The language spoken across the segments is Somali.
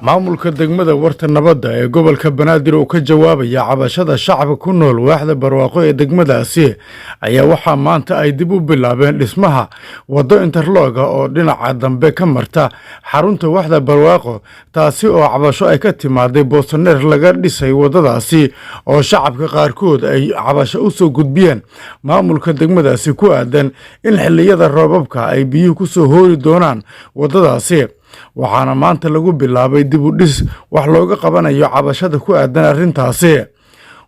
Maamulka degmada Warta Nabadda ee gobolka Banaadir oo ka jawaabaya cabashada shacabka ku nool waaxda Barwaaqo ee degmadaasi ayaa waxaa maanta ay dib u bilaabeen dhismaha waddo interlooga oo dhinaca dambe ka marta xarunta waaxda Barwaaqo, taasi oo cabasho ay ka timaaday boosaneer laga dhisay waddadaasi oo shacabka qaarkood ay cabasho u soo gudbiyeen maamulka degmadaasi ku aadan in xilliyada roobabka ay biyuhu ku soo hoori doonaan waddadaasi. Waxaana maanta lagu bilaabay dib u dhis wax looga qabanayo cabashada ku aadan arrintaasi.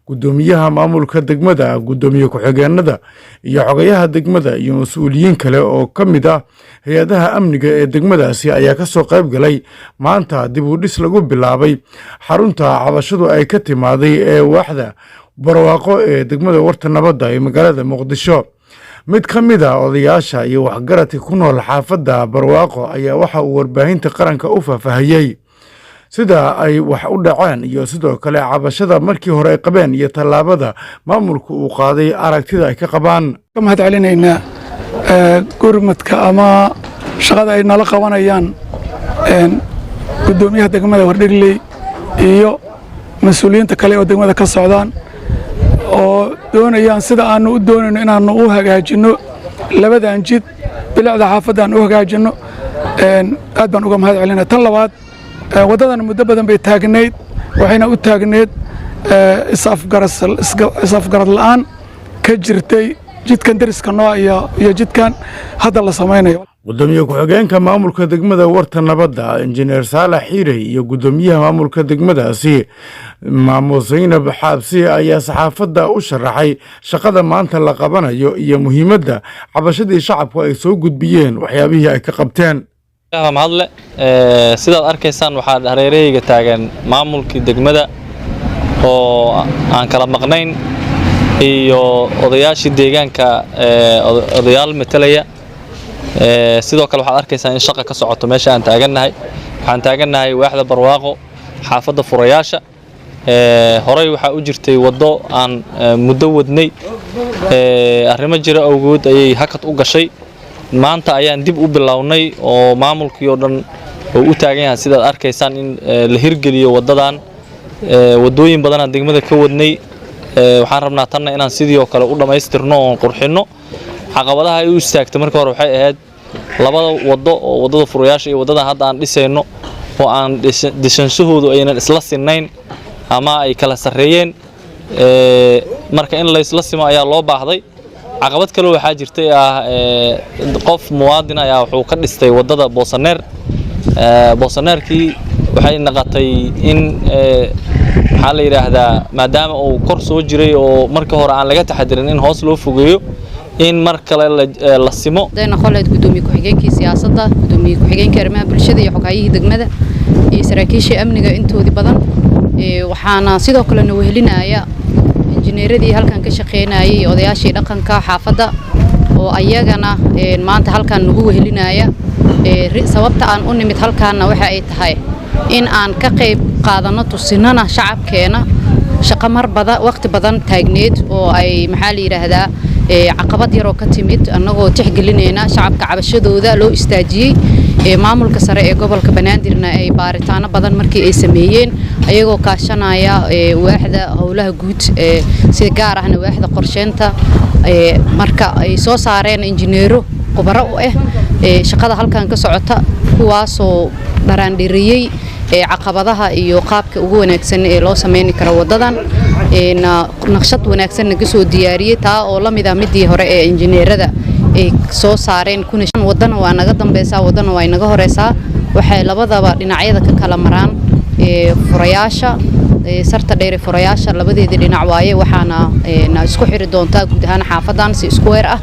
Guddoomiyaha maamulka degmada, guddoomiye ku-xigeenada iyo xogayaha degmada iyo mas-uuliyiin kale oo ka mid ah hay-adaha amniga ee degmadaasi ayaa ka soo qayb galay maanta dib u dhis lagu bilaabay xarunta cabashadu ay ka timaaday ee waaxda Barwaaqo ee degmada Warta Nabadda ee magaalada Muqdisho. Mid ka mid a odayaasha iyo waxgaradka ku nool xaafadda Barwaaqo ayaa waxa uu warbaahinta qaranka u faahfaahiyey sida ay wax u dhaceen iyo sidoo kale cabashada markii hore ay qabeen iyo tallaabada maamulku uu qaaday aragtida ay ka qabaan. Ka mahad celinaynaa gurmadka ama shaqada ay nala qabanayaan guddoomiyaha degmada Wardhigley iyo mas-uuliyiinta kale oo degmada ka socdaan oo doonayaan sida aannu u doonayno inaannu u hagaajinno labadan jid, bilicda xaafadda aan u hagaajinno. Aad baan uga mahad celinaya. Tan labaad, waddadan muddo badan bay taagnayd, waxayna u taagneed is-afgarad la'aan ka jirtay jidkan deriska nooa iyo jidkan hadda la samaynayo. Gudoomiye ku-xigeenka maamulka degmada Warta Nabadda, Injineer Saalax Xiirey, iyo guddoomiyaha maamulka degmadaasi, Maamo Saynab Xaabsi, ayaa saxaafadda u sharaxay shaqada maanta la qabanayo iyo muhiimadda cabashadii shacabku ay soo gudbiyeen waxyaabihii ay ka qabteen. Mahadle, sidaad arkaysaan waxaa hareerahayga taagan maamulkii degmada oo aan kala maqnayn iyo odayaashii deegaanka, odayaal matalaya. Sidoo kale waxaad arkaysaan in shaqa ka socoto meesha aan taagannahay. Waxaan taagannahay waaxda Barwaaqo, xaafadda Furayaasha. Horey waxaa u jirtay waddo aan muddo wadnay, arrimo jira awgood ayay hakad u gashay. Maanta ayaan dib u bilownay oo maamulkii oo dhan oo u taagan yahay, sidaad arkaysaan, in la hirgeliyo waddadan. Waddooyin badanaan degmada ka wadnay, waxaan rabnaa tanna inaan sidii oo kale u dhammaystirno oon qurxinno. Caqabadaha ay u istaagtay marka hore waxay ahayd labada waddo oo waddada Furayaasha iyo waddadan hadda aan dhisayno oo aan dhisanshahoodu aynan isla sinnayn ama ay kala sarreeyeen. Marka in laysla simo ayaa loo baahday. Caqabad kale waxaa jirtay ah qof muwaadin ayaa wuxuu ka dhistay waddada boosaneer. Boosaneerkii waxay naqatay in, maxaa la yidhaahdaa, maadaama uu kor soo jiray oo marka hore aan laga taxadirin in hoos loo fogeeyo, in mar kale la simo. Noqoleed gudoomiye ku-xigeenkii siyaasadda, gudoomiye ku-xigeenkii arrimaha bulshada iyo xoghaayihii degmada iyo saraakiishii amniga intoodii badan. Waxaana sidoo kale na wehelinaya injineeradii halkan ka shaqeynayay iyo odayaashii dhaqanka xaafadda oo ayagana maanta halkan nagu wehelinaya. Sababta aan u nimid halkaanna waxa ay tahay in aan ka qayb qaadanno, tusinana shacabkeena shaqo mar badan, waqti badan taagneed oo ay, maxaa la yidhaahdaa, caqabad yaroo ka timid, annagoo tixgelinayna shacabka cabashadooda loo istaajiyey. Maamulka sare ee gobolka Banaadirna ay baaritaano badan markii ay sameeyeen, ayagoo kaashanaya waaxda howlaha guud, si gaar ahna waaxda qorsheynta, marka ay soo saareen injineero khubaro u ah shaqada halkan ka socota, kuwaasoo dharaandhiriyey caqabadaha iyo qaabka ugu wanaagsan ee loo sameyni karo wadadan, naqshad wanaagsan naga soo diyaariyey, taa oo la mid ah midii hore ee injineerada ay soo saareen. Wadana waa naga dambeysaa, wadana waa inaga horeysaa. Waxay labadaba dhinacyada ka kala maraan Furayaasha, sarta dheer ee Furayaasha labadeedii dhinac waaye. Waxaana isku xiri doontaa guud ahaan xaafadan si square ah,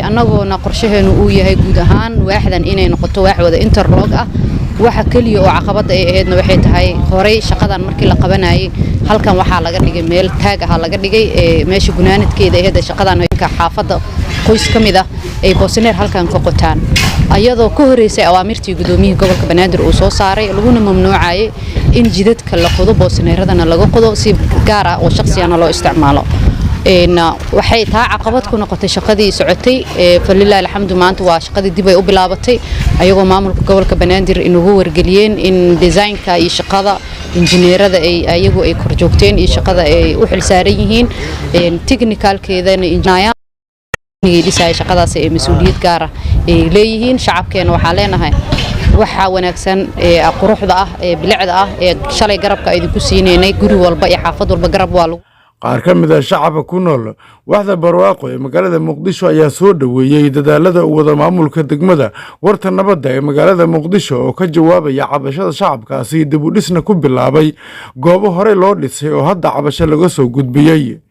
annagoona qorshaheenu uu yahay guud ahaan waaxdan inay noqoto waax wada interlock ah. Waxa keliya oo caqabadda ay ahaydna waxay tahay horey shaqadan markii la qabanayay halkan waxaa laga dhigay meel taag ahaa laga dhigay meesha gunaanadkeeda ahayd shaqadan. Xaafadda qoys ka mid ah ay boosineer halkan ka qotaan, ayadoo ka horeysay awaamirtii gudoomiyihii gobolka Banaadir uu soo saaray, laguna mamnuucayay in jidadka la qodo, boosineeradana laga qodo, si gaar ah oo shaqsiyana loo isticmaalo. Waxay taa caqabad ku noqotay shaqadii socotay. Falilaahi alxamdu, maanta waa shaqadii dib ay u bilaabatay, ayagoo maamulka gobolka Banaadir inugu wargeliyeen in design-ka iyo shaqada injineerada ay ayagu ay korjoogteen iyo shaqada ay u xilsaaran yihiin, technical-keedana dhisaya shaqadaas ay mas-uuliyad gaar ah ay leeyihiin. Shacabkeena waxaa leenahay, waxa wanaagsan ee quruxda ah ee bilicda ah ee shalay garabka idinku siineynay, guri walba iyo xaafad walba garab waa lagu Qaar ka mid ah shacabka ku nool waaxda Barwaaqo ee magaalada Muqdisho ayaa soo dhoweeyey dadaalada uu wada maamulka degmada Warta Nabadda ee magaalada Muqdisho, oo ka jawaabaya cabashada shacabkaasi, dib u dhisna ku bilaabay goobo horey loo dhisay oo hadda cabasho laga soo gudbiyey.